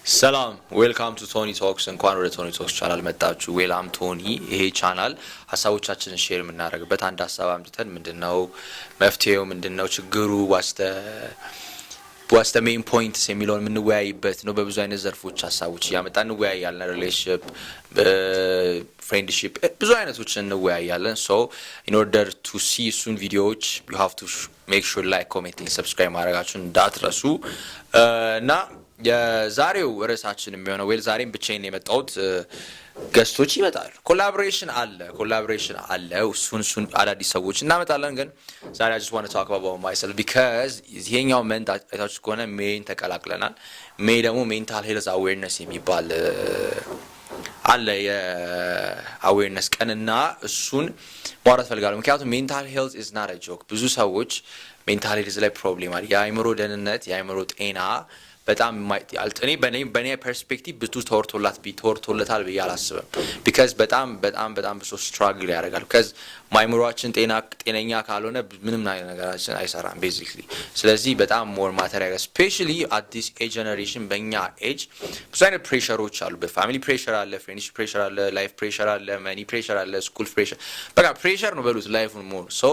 ሰላም፣ welcome to Tony Talks። እንኳን ወደ Tony Talks channel መጣችሁ። Well, I'm Tony። ይሄ ቻናል ሀሳቦቻችንን share የምናደርግበት፣ አንድ ሀሳብ አምጥተን ምንድነው መፍትሄው፣ ምንድነው ችግሩ፣ what's the main points የሚለውን የምንወያይበት ነው። በብዙ አይነት ዘርፎች ሀሳቦች እያመጣን እንወያያለን። Relationship፣ friendship፣ ብዙ አይነቶች እንወያያለን። So in order to see እሱን ቪዲዮዎች you have to make sure like፣ commenting፣ subscribe ማድረጋችሁን እንዳትረሱ። እና የዛሬው ርዕሳችን የሚሆነው፣ well፣ ዛሬም ብቻዬን የመጣሁት፣ guest ኦች ይመጣሉ። Collaboration አለ፣ collaboration አለ። እሱን አዳዲስ ሰዎች እናመጣለን። ግን ዛሬ I just wanna talk about myself because ይሄኛው month አይታችሁ ከሆነ May ን ተቀላቅለናል። May ደግሞ mental health awareness የሚባል አለ፣ የ awareness ቀንና እሱን ማውራት ፈልጋለሁ። ምክንያቱም mental health is not a joke። ብዙ ሰዎች mental health ላይ problem አለ። የአእምሮ ደህንነት፣ የአእምሮ ጤና በጣም እኔ በእኔ perspective ብዙ ተወርቶለታል ብዬ አላስብም። Because በጣም በጣም በጣም ብዙ struggle ያደርጋል። Because አእምሯችን ጤነኛ ካልሆነ ምንም ነገራችን አይሰራም basically። ስለዚህ በጣም more matter ያደርጋል። Especially at this age generation፣ በእኛ age ብዙ አይነት pressure ኦች አሉ። በ family pressure አለ፣ friendship pressure አለ፣ life pressure አለ፣ money pressure አለ፣ school pressure፣ በቃ pressure ነው በሉት life ኡን more። So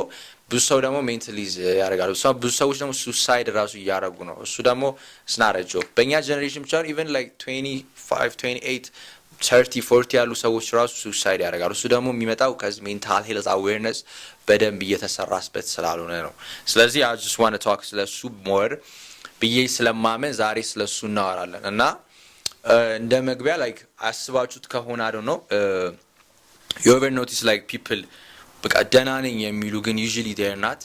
ብዙ ሰው ደግሞ mentally ያደርጋሉ። ብዙ ሰዎች ደግሞ suicide ራሱ እያደረጉ ነው። እሱ ደግሞ it's not a joke። በእኛ generation ብቻ even like 25፣ 28፣ 30፣ 40 ያሉ ሰዎች ራሱ suicide ያደርጋሉ። እሱ ደግሞ የሚመጣው ከዚህ mental health awareness በደንብ እየተሰራበት ስላልሆነ ነው። ስለዚህ I just wanna talk ስለ እሱ more ብዬ ስለማመን ዛሬ ስለ እሱ እናወራለን። እና እንደ መግቢያ like አስባችሁት ከሆነ፣ I don't know, you ever notice like people በቃ ደህና ነኝ የሚሉ ግን usually they're not,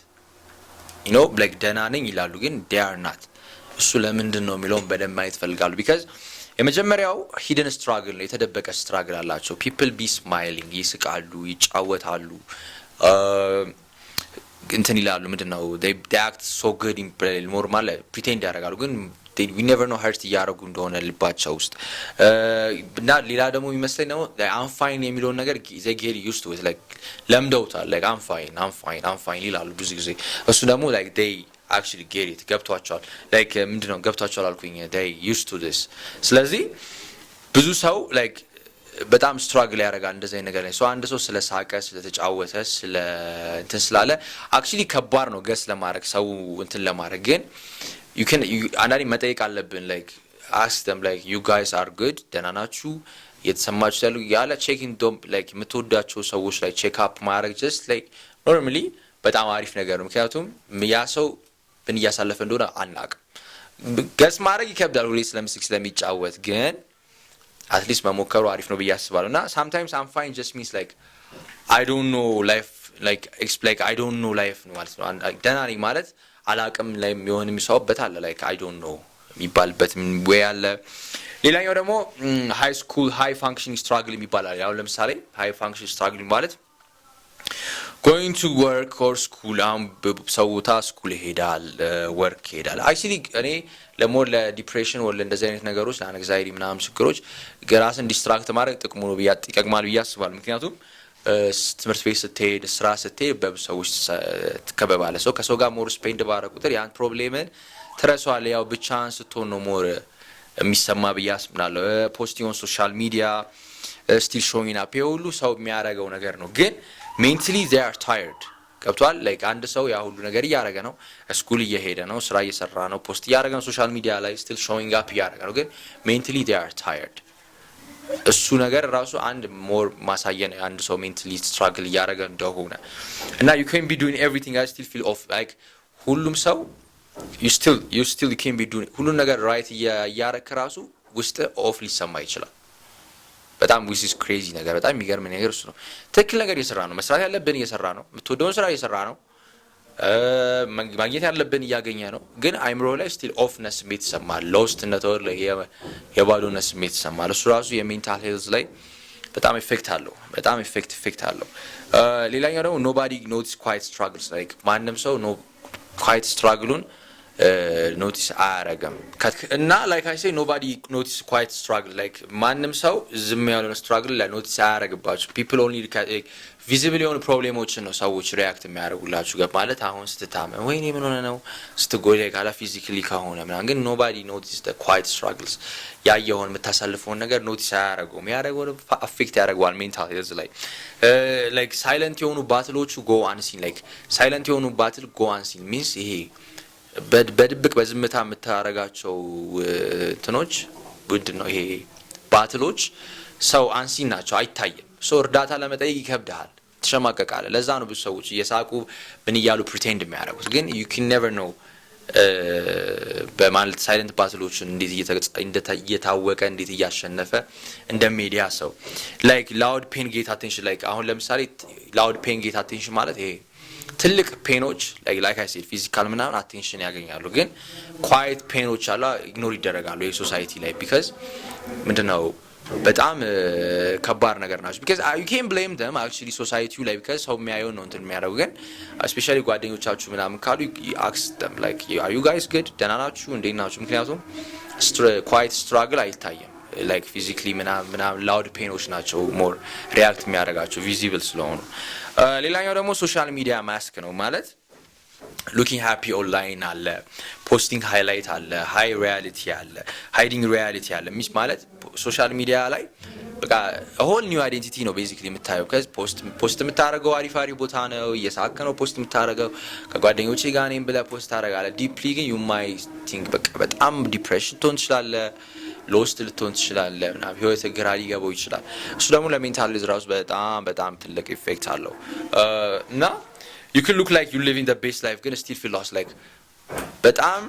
like ደህና ነኝ ይላሉ ግን they're not። እሱ ለምንድን ነው የሚለውን በደንብ ማየት ፈልጋሉ። Because የመጀመሪያው hidden struggle ነው፣ የተደበቀ struggle አላቸው። People be smiling፣ ይስቃሉ፣ ይጫወታሉ፣ እንትን ይላሉ። ምንድን ነው፣ act so good፣ normal pretend ያደርጋሉ፣ ግን we never know hurt እያደረጉ እንደሆነ ልባቸው ውስጥ። እና ሌላ ደግሞ የሚመስለኝ ደግሞ I'm fine የሚለውን ነገር they get used to it፣ like ለምደውታል። Like "I'm fine, I'm fine, I'm fine" ይላሉ ብዙ ጊዜ። እሱ ደግሞ like they actually get it፣ ገብቷቸዋል። Like ምንድን ነው፣ ገብቷቸዋል አልኩኝ፣ they used to this። ስለዚህ ብዙ ሰው like በጣም struggle ያደርጋል እንደዚህ አይነት ነገር ላይ። ሰው አንድ ሰው ስለ ሳቀ፣ ስለተጫወተ፣ ስለ እንትን ስላለ actually ከባድ ነው guess ለማድረግ፣ ሰው እንትን ለማድረግ። ግን አንዳንዴ መጠየቅ አለብን። Like ask them like, "You guys are good? ደህና ናችሁ? እየተሰማችሁ ያሉ?" ያለ checking them፣ like የምትወዳቸው ሰዎች ላይ check up ማድረግ just like normally በጣም አሪፍ ነገር ነው። ምክንያቱም ያ ሰው ምን እያሳለፈ እንደሆነ አናውቅም። Guess ማድረግ ይከብዳል ሁሌ ስለምስክ ስለሚጫወት፣ ግን at least መሞከሩ አሪፍ ነው ብዬ አስባለሁ። እና sometimes "I'm fine" just means like "I don't know life", like "I don't know life" ነው ማለት ነው። ደህና ነኝ ማለት አላቅም ላይ የሚሆን የሚሰውበት አለ፣ like "I don't know" የሚባልበት way አለ። ሌላኛው ደግሞ high school high functioning struggle የሚባል አለ። አሁን ለምሳሌ high functioning struggle ማለት going to work or school። አሁን ሰው ቦታ school ይሄዳል፣ work ይሄዳል። Actually እኔ ለ more ለ depression ወለ እንደዚህ አይነት ነገሮች፣ ለ anxiety ምናምን ችግሮች ራስን distract ማድረግ ጥቅሙ ነው ይጠቅማል ብዬ አስባለሁ። ምክንያቱም ትምህርት ቤት ስትሄድ፣ ስራ ስትሄድ በብዙ ሰዎች ትከበባለህ። ሰው ከሰው ጋር more spend ባረክ ቁጥር ያን problem ን ትረሳዋለህ። ያው ብቻህን ስትሆን ነው more የሚሰማ ብዬ አስምናለሁ። Posting on social media, still showing up፣ ይሄ ሁሉ ሰው የሚያደርገው ነገር ነው። ግን mentally they are tired፣ ገብቷል። Like አንድ ሰው ያ ሁሉ ነገር እያደረገ ነው፣ school እየሄደ ነው፣ ስራ እየሰራ ነው፣ post እያደረገ ነው፣ social media ላይ still showing up እያደረገ ነው። ግን mentally they are tired። እሱ ነገር ራሱ አንድ more ማሳያ ነው አንድ ሰው mentally struggle እያደረገ እንደሆነ። እና you can be doing everything, I still feel off። Like ሁሉም ሰው you still can be doing ሁሉን ነገር right እያረክ ራሱ ውስጥ off ሊሰማ ይችላል። በጣም which is crazy ነገር፣ በጣም የሚገርም ነገር እሱ ነው። ትክክል ነገር እየሰራ ነው፣ መስራት ያለብን እየሰራ ነው፣ የምትወደውን ስራ እየሰራ ነው፣ ማግኘት ያለብን እያገኘ ነው። ግን አይምሮ ላይ still offness ስሜት ይሰማል። Lost ነት፣ የባዶነት ስሜት ይሰማል። እሱ ራሱ የ mental health ላይ በጣም effect አለው። በጣም effect አለው። ሌላኛው ደግሞ nobody notice quiet struggles። Like ማንም ሰው no quiet struggle ኡን Notice አያረግም። እና like I say, nobody notice quiet struggle. Like ማንም ሰው ዝም ያለውን struggle notice አያረግባችሁ። People only visible የሆኑ problem ኦችን ነው ሰዎች react የሚያደርጉላችሁ ገ ማለት አሁን ስትታመም ወይኔ ምን ሆነ ነው፣ ስትጎዳ ካላ physically ከሆነ ምናምን፣ ግን nobody notice quiet struggles። ያየኸውን የምታሳልፈውን ነገር notice አያደርገውም። ያደረገው affect ያደርገዋል mental health ላይ። Like silent የሆኑ battle ኦቹ go unseen. Like silent የሆኑ battle go unseen means ይሄ በድብቅ በዝምታ የምታደርጋቸው እንትኖች ምንድን ነው ይሄ battle ኦች ሰው unseen ናቸው፣ አይታይም። So እርዳታ ለመጠየቅ ይከብድሃል፣ ትሸማቀቃለህ። ለዛ ነው ብዙ ሰዎች እየሳቁ ምን እያሉ pretend የሚያደርጉት። ግን you can never know በማለት silent battle ኦችን እንዴት እየታወቀ እንዴት እያሸነፈ እንደሚሄድ ያ ሰው። Like loud pain get attention. Like አሁን ለምሳሌ loud pain get attention ማለት ይሄ ትልቅ pain ኦች like I said physical ምናምን attention ያገኛሉ። ግን quiet pain ኦች አሉ ignore ይደረጋሉ የ society ላይ because ምንድነው በጣም ከባድ ነገር ናቸው። ቢካዝ ዩ ኬን ብሌም ደም አክቹዋሊ ሶሳይቲው ላይ because ሰው የሚያየውን ነው እንትን የሚያደርጉ። ግን especially ጓደኞቻችሁ ምናምን ካሉ ask them, like, "Are you guys good? ደህና ናችሁ? እንዴት ናችሁ?" ምክንያቱም quiet struggle አይታይም። Like physically ምናምን ምናምን loud pain ኦች ናቸው more react የሚያደርጋቸው visible ስለሆኑ። ሌላኛው ደግሞ social media mask ነው። ማለት looking happy online አለ፣ posting highlight አለ፣ high reality አለ፣ hiding reality አለ። ሚስ ማለት social media ላይ በቃ whole new identity ነው basically የምታየው። ከዚ post የምታደርገው አሪፍ አሪፍ ቦታ ነው፣ እየሳቅክ ነው post የምታደርገው፣ ከጓደኞቼ ጋር ነኝ ብለህ post ታደርጋለህ። Deeply ግን you might think በቃ በጣም depression ትሆን ትችላለህ፣ lost ልትሆን ትችላለህ፣ ምናምን ህይወት ግራ ሊገባው ይችላል። እሱ ደግሞ ለ mental health ራሱ በጣም በጣም ትልቅ effect አለው። እና you can look like you living the best life ግን still feel lost. Like በጣም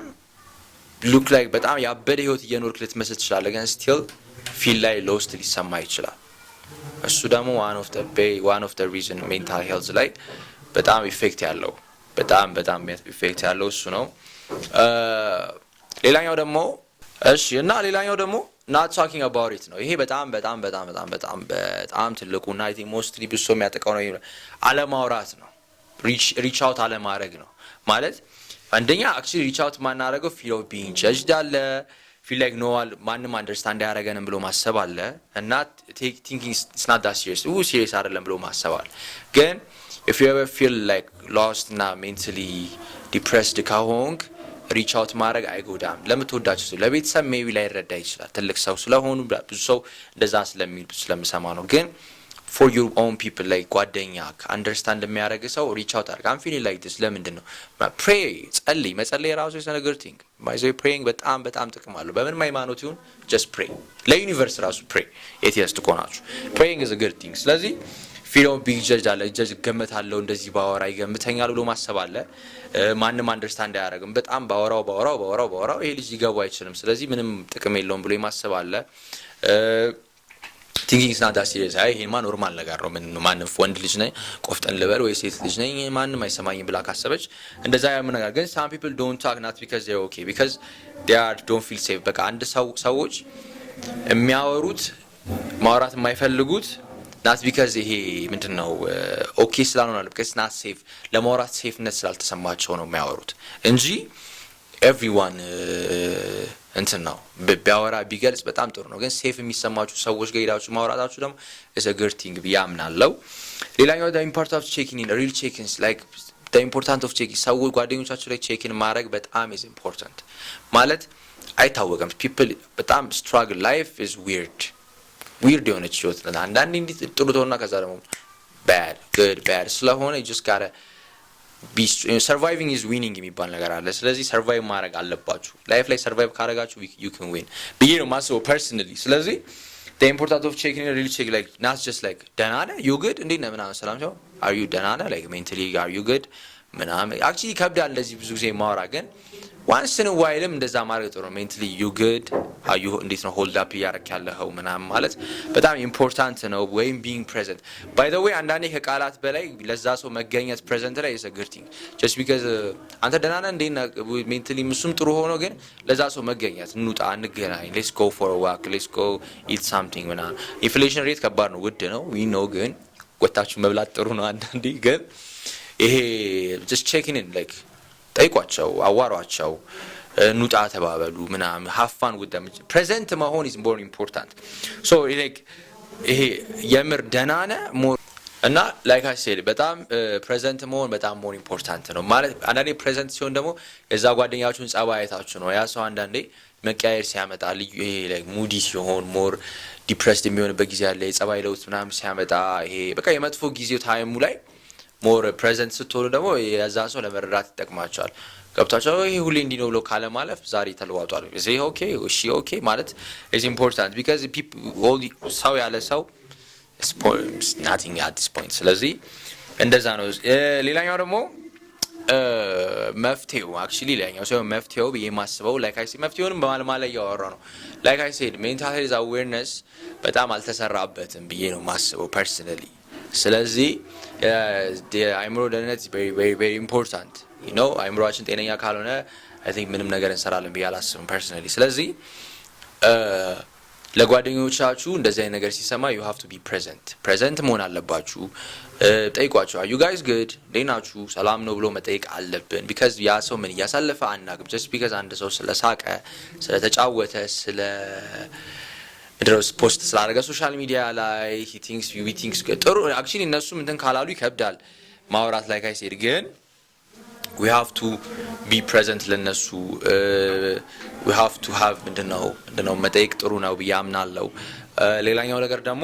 look like በጣም ያበደ ህይወት እየኖርክ ልትመስል ትችላለህ፣ ግን still feel like lost ሊሰማ ይችላል። እሱ ደግሞ one of the reason mental health ላይ በጣም effect ያለው፣ በጣም በጣም effect ያለው እሱ ነው። ሌላኛው ደግሞ እሺ እና ሌላኛው ደግሞ not talking about it ነው። ይሄ በጣም በጣም በጣም በጣም በጣም በጣም ትልቁ እና I think mostly ብዙ ሰው የሚያጠቃው ነው። አለማውራት ነው። Reach out አለማድረግ ነው። ማለት አንደኛ actually reach out ማናደርገው fear of being judged አለ፣ feel like no ማንም understand አያደርገንም ብሎ ማሰብ አለ እና thinking it's not that serious፣ serious አይደለም ብሎ ማሰብ አለ። ግን if you ever feel like lost እና mentally depressed ከሆንክ reach out ማድረግ አይጎዳም። ለምትወዳቸው ሰው፣ ለቤተሰብ maybe ላይረዳ ይችላል፣ ትልቅ ሰው ስለሆኑ ብዙ ሰው እንደዛ ስለሚል ስለምሰማ ነው። ግን for your own people, like ጓደኛ፣ understand የሚያደርግ ሰው reach out አድርግ። "I'm feeling like this." ለምንድን ነው? Pray፣ ጸልይ። መጸለይ የራሱ የሆነ good thing by the way። Praying በጣም በጣም ጥቅም አለው። በምንም ሃይማኖት ይሁን just pray። ለ universe ራሱ pray። Atheist ከሆናችሁ praying is good thing። ስለዚህ fear of being judged አለ። Judge እገመታለሁ፣ እንደዚህ ባወራ ይገምተኛል ብሎ ማሰብ አለ። ማንም understand አያደርግም። በጣም ባወራው ባወራው ባወራው ባወራው ይሄ ልጅ ሊገባው አይችልም፣ ስለዚህ ምንም ጥቅም የለውም ብሎ ማሰብ አለ። Thinking it's not that serious፣ አይ ይሄማ normal ነገር ነው፣ ምን ማንም ወንድ ልጅ ነኝ ቆፍጠን ልበል ወይ ሴት ልጅ ነኝ ማንም አይሰማኝም ብላ ካሰበች እንደዛ ያም ነገር። ግን some people don't talk not because they're okay, because they are don't feel safe። በቃ አንድ ሰው ሰዎች የሚያወሩት ማውራት የማይፈልጉት not because ይሄ ምንድን ነው okay ስላልሆነ፣ because not safe፣ ለማውራት safe ነት ስላልተሰማቸው ነው የሚያወሩት እንጂ everyone እንትን ነው ቢያወራ ቢገልጽ በጣም ጥሩ ነው። ግን safe የሚሰማችሁ ሰዎች ጋር ሄዳችሁ ማውራታችሁ ደግሞ is good thing ብዬ አምናለሁ። ሌላኛው important of checking in, real check-ins. Like important of checking ሰዎች ጓደኞቻችሁ ላይ check in ማድረግ በጣም is important። ማለት አይታወቅም። People በጣም struggle፣ life is weird, weird የሆነች ህይወት ናት። አንዳንዴ እንዲህ ጥሩ ትሆንና ከዛ ደግሞ bad, good, bad ስለሆነ just gotta surviving is winning የሚባል ነገር አለ። ስለዚህ survive ማድረግ አለባችሁ። Life ላይ survive ካደረጋችሁ you can win ብዬ ነው ማስበው personally። ስለዚህ important of checking, real check, like not just like ደህና ነህ፣ you good፣ እንዴት ነህ ምናምን ሰላም ሲሆን are you ደህና ነህ፣ like mentally are you good ምናምን። Actually ይከብዳል እንደዚህ ብዙ ጊዜ ማውራ፣ ግን once in while ም እንደዛ ማድረግ ጥሩ ነው። Mentally you good, you እንዴት ነው hold up እያረክ ያለኸው ምናምን ማለት በጣም important ነው። ወይም being present, by the way። አንዳንዴ ከቃላት በላይ ለዛ ሰው መገኘት present ላይ is good thing. Just because አንተ ደህና ነህ፣ እንዴት ነህ mentally እሱም ጥሩ ሆኖ ግን ለዛ ሰው መገኘት፣ እንውጣ፣ እንገናኝ፣ let's go for walk, let's go eat something ምናምን። Inflation rate ከባድ ነው፣ ውድ ነው፣ we know፣ ግን ወታችሁ መብላት ጥሩ ነው አንዳንዴ። ግን ይሄ just checking in, like ጠይቋቸው፣ አዋሯቸው፣ እንውጣ ተባበሉ ምናምን፣ have fun with them። Present መሆን is more important። So like ይሄ የምር ደህና ነህ more እና like I said በጣም present መሆን በጣም more important ነው። ማለት አንዳንዴ present ሲሆን ደግሞ የዛ ጓደኛችሁን ጸባይ አይታችሁ ነው። ያ ሰው አንዳንዴ መቀያየር ሲያመጣ፣ ልዩ ይሄ like moody ሲሆን፣ more depressed የሚሆንበት ጊዜ አለ። የጸባይ ለውጥ ምናምን ሲያመጣ፣ ይሄ በቃ የመጥፎ ጊዜው time ኡ ላይ more present ስትሆኑ ደግሞ የዛ ሰው ለመረዳት ይጠቅማቸዋል። ገብቷቸው ይሄ ሁሌ እንዲህ ነው ብሎ ካለማለፍ ዛሬ ተለዋጧል፣ እዚህ okay፣ እሺ okay ማለት is important because ሰው ያለ ሰው nothing at this point። ስለዚህ እንደዛ ነው። ሌላኛው ደግሞ መፍትሄው፣ actually ሌላኛው ሳይሆን መፍትሄው ብዬ የማስበው፣ like I said መፍትሄውንም በማልማ ላይ እያወራ ነው። Like I said, mental health awareness በጣም አልተሰራበትም ብዬ ነው የማስበው personally። ስለዚህ የአእምሮ ደህንነት very very very important። አእምሮአችን ጤነኛ ካልሆነ I think ምንም ነገር እንሰራለን ብዬ አላስብም personally። ስለዚህ ለጓደኞቻችሁ እንደዚህ አይነት ነገር ሲሰማ you have to be present፣ present መሆን አለባችሁ። ጠይቋቸው፣ "You guys good? እንዴት ናችሁ? ሰላም ነው?" ብሎ መጠየቅ አለብን። Because ያ ሰው ምን እያሳለፈ አናውቅም። Just because አንድ ሰው ስለሳቀ፣ ስለተጫወተ፣ ስለ ምድረው post ስላደረገ social media ላይ thinks we thinks ጥሩ፣ actually እነሱም እንትን ካላሉ ይከብዳል ማውራት። Like I said ግን we have to be present ለነሱ። We have to have ምንድነው መጠየቅ ጥሩ ነው ብዬ አምናለሁ። ሌላኛው ነገር ደግሞ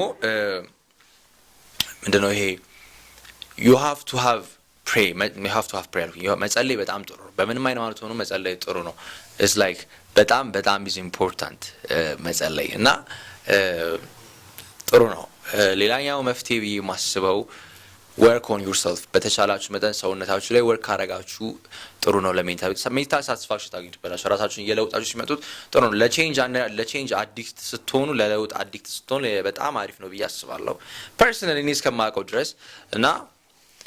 ምንድነው ይሄ you have to have pray፣ you have to have prayer። መጸለይ በጣም ጥሩ ነው። በምንም ሃይማኖት ሆኖ መጸለይ ጥሩ ነው። It's like በጣም በጣም is important መጸለይ እና ጥሩ ነው። ሌላኛው መፍትሄ ብዬ የማስበው work on yourself። በተቻላችሁ መጠን ሰውነታችሁ ላይ work ካረጋችሁ ጥሩ ነው። ለ mental satisfaction ታገኙበታላችሁ። ራሳችሁን እየለውጣችሁ ሲመጡት ጥሩ ነው። ለ change addict ስትሆኑ፣ ለለውጥ addict ስትሆኑ በጣም አሪፍ ነው ብዬ አስባለሁ personally እኔ እስከማውቀው ድረስ። እና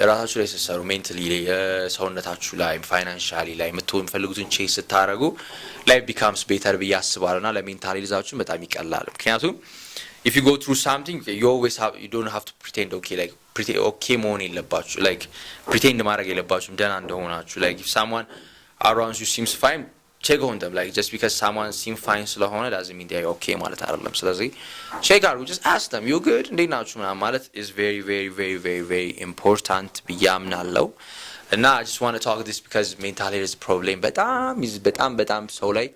ራሳችሁ ላይ ስትሰሩ፣ mentally ሰውነታችሁ ላይ፣ financially ላይ የምትፈልጉትን chase ስታደረጉ life becomes better ብዬ አስባለሁ። እና ለ mental health ኣችሁን በጣም ይቀላል። ምክንያቱም if you go through something, you always have you don't have to pretend okay፣ like okay መሆን የለባችሁ፣ like pretend ማድረግ የለባችሁም ደህና እንደሆናችሁ። Like if someone around you seems fine, check on them። Like just because someone seem fine ስለሆነ doesn't mean they okay ማለት አይደለም። ስለዚህ check አድርጉ፣ just ask them, "You good? እንዴት ናችሁ?" ምናምን ማለት is very very very very very important ብዬ አምናለሁ። እና I just wanna talk this because mental health problem በጣም በጣም በጣም ሰው ላይ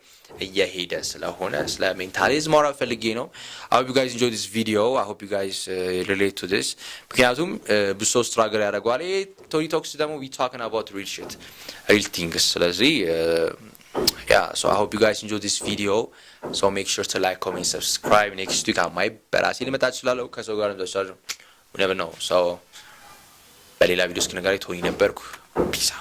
እየሄደ ስለሆነ ስለ mental health ማውራት ፈልጌ ነው። I hope you guys enjoy this video። I hope you guys relate to this ምክንያቱም ብዙ ሰው struggle ያደርገዋል። ይሄ ቶኒ Talks ደግሞ we talking about real shit, real things። ስለዚህ yeah, so I hope you guys enjoy this video። So make sure to like, comment, subscribe። Next week I might በራሴ ልመጣ እችላለሁ፣ ከሰው ጋር ልመጣ እችላለሁ። Never know። So በሌላ ቪዲዮ እስክንገናኝ ቶኒ ነበርኩ። Peace out።